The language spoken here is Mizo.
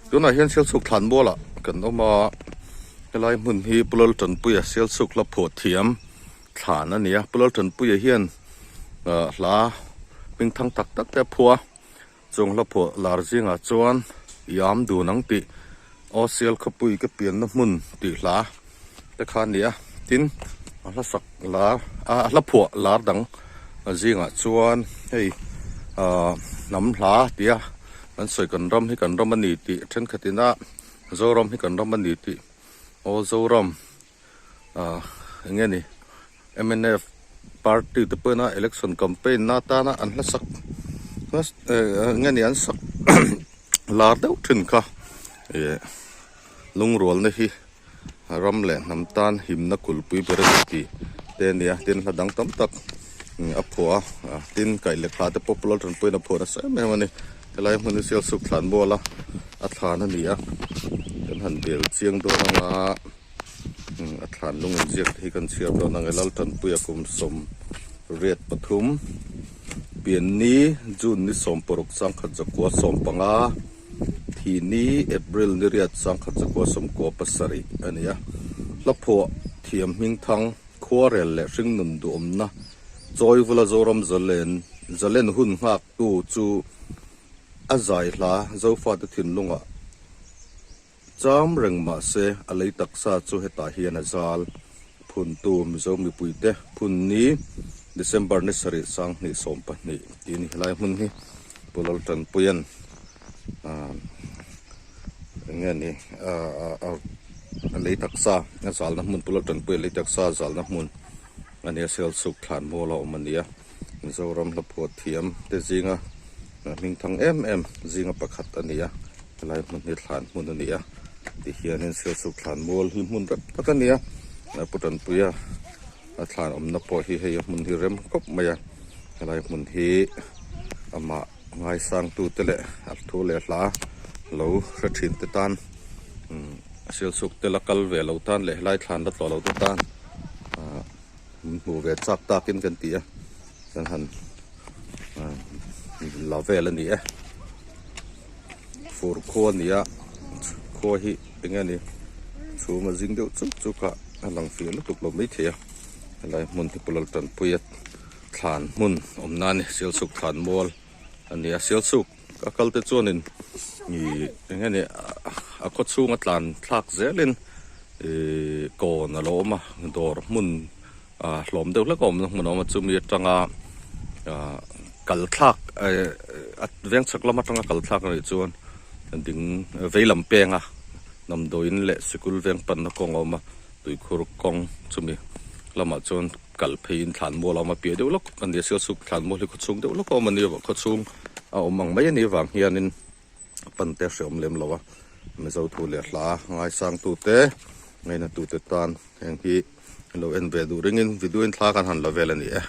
Tunah hian Sialsuk thlanmualah kan awm a, helai hmun hi Pu Laltanpuia Sialsuk hla phuah thiam thlan a ni a. Pu Laltanpuia hian ah hla hming thang tak tak te a phuah a, chung hla phuah lar zingah chuan Iam dun ang tih Aw Sial khawpui ka pianna hmun tih hla te kha a ni a. Tin, a hla sak lar a hla phuah lar dang zingah chuan hei ah hnam hla tia Kan sawi kan ram hi kan ram a ni tih thenkhat ina Zoram hi kan ram a ni tih aw Zoram ah eng nge ni mnf party te pawhin a election campaign na atana an hla sak eng nge ni an sak lar deuh thin kha ih lungrualna hi ram leh hnam tan himna kulhpui ber a ni tih te a ni a tin hla dang tam tak a phuah a tin kaih leh thla te pawh Pu Laltanpuiin a phuah nasa em em a ni helai hmun hi Sialsuk thlan mual a a thlan a ni a kan han bel chiang dawn anga a thlan lung inziak te hi kan chhiar dawn ang e Laltanpuia kum 83 pianni June ni 16 1915. Thi ni April ni riat 1997 a ni a. Hla phuah thiam hming thang, khuarel leh hringnun duhawmna Chawivula Zoram Zalen Zalen hun nghaktu chu a zai hla Zofate thinlungah cham reng mah se a lei taksa chu hetah hian a zal. Phuntu Mizo mipuite phun ni December ni sarih 2012 tih a ni. Helai hmun hi Pu Laltanpuia'n eng nge ni a lei taksa a zalna hmun Pu Laltanpuia lei taksa a zalna hmun a nia Sialsuk thlan mual a awm a ni a. Mizoram hla phuah thiam te zinga hming thang em em zinga pakhat a ni a. Helai hmun hi thlan hmun a ni a tihianin Sialsuk thlan mual hi hmun rem tak a ni a Pu Tanpuia a thlan awmna pawh hi hei a hmun hi rem khawp mai a helai hmun hi amah ngaisang tute leh a thu leh hla lo hre thin te tan Sialsuk te la kal ve lo tan leh helai thlan la tlawh lo te tan ah min hmuh ve chak takin kan ti a kan han la vel a ni e. Fur khua a ni a khua hi eng nge ni chhum a zing deuh chuk chuk a a lang fiah lutuk lo maithei a helai hmun hi Pu Laltanpuia thlan hmun awm na a ni Sialsuk thlan mual a ni a Sialsuk a kal te chuanin ih eng nge ni a khaw chhunga tlan thlak zelin ih kawn a lo awm a dawr hmun ah hlawm deuh hlek a awm na hmun a awm a chumi atanga ah kal thlak eh a veng chhak lam atanga kal thlak a nih chuan ding vei lam penga damdawiin leh sikul veng panna kawng a awm a tuikhur kawng chumi lamah chuan kal pheiin thlan mual a awm a piah deuh lawk a ni a sialsuk thlan mual hi khawchhung deuh lawk a awm a ni a khawchhung a awm ang mai a nih avang hianin pan te a hreawm lem lo a mizo thu leh hla ngaisangtute ngainatute tan heng hi. Lo en ve duh ringin video in thla kan han la vel a ni e.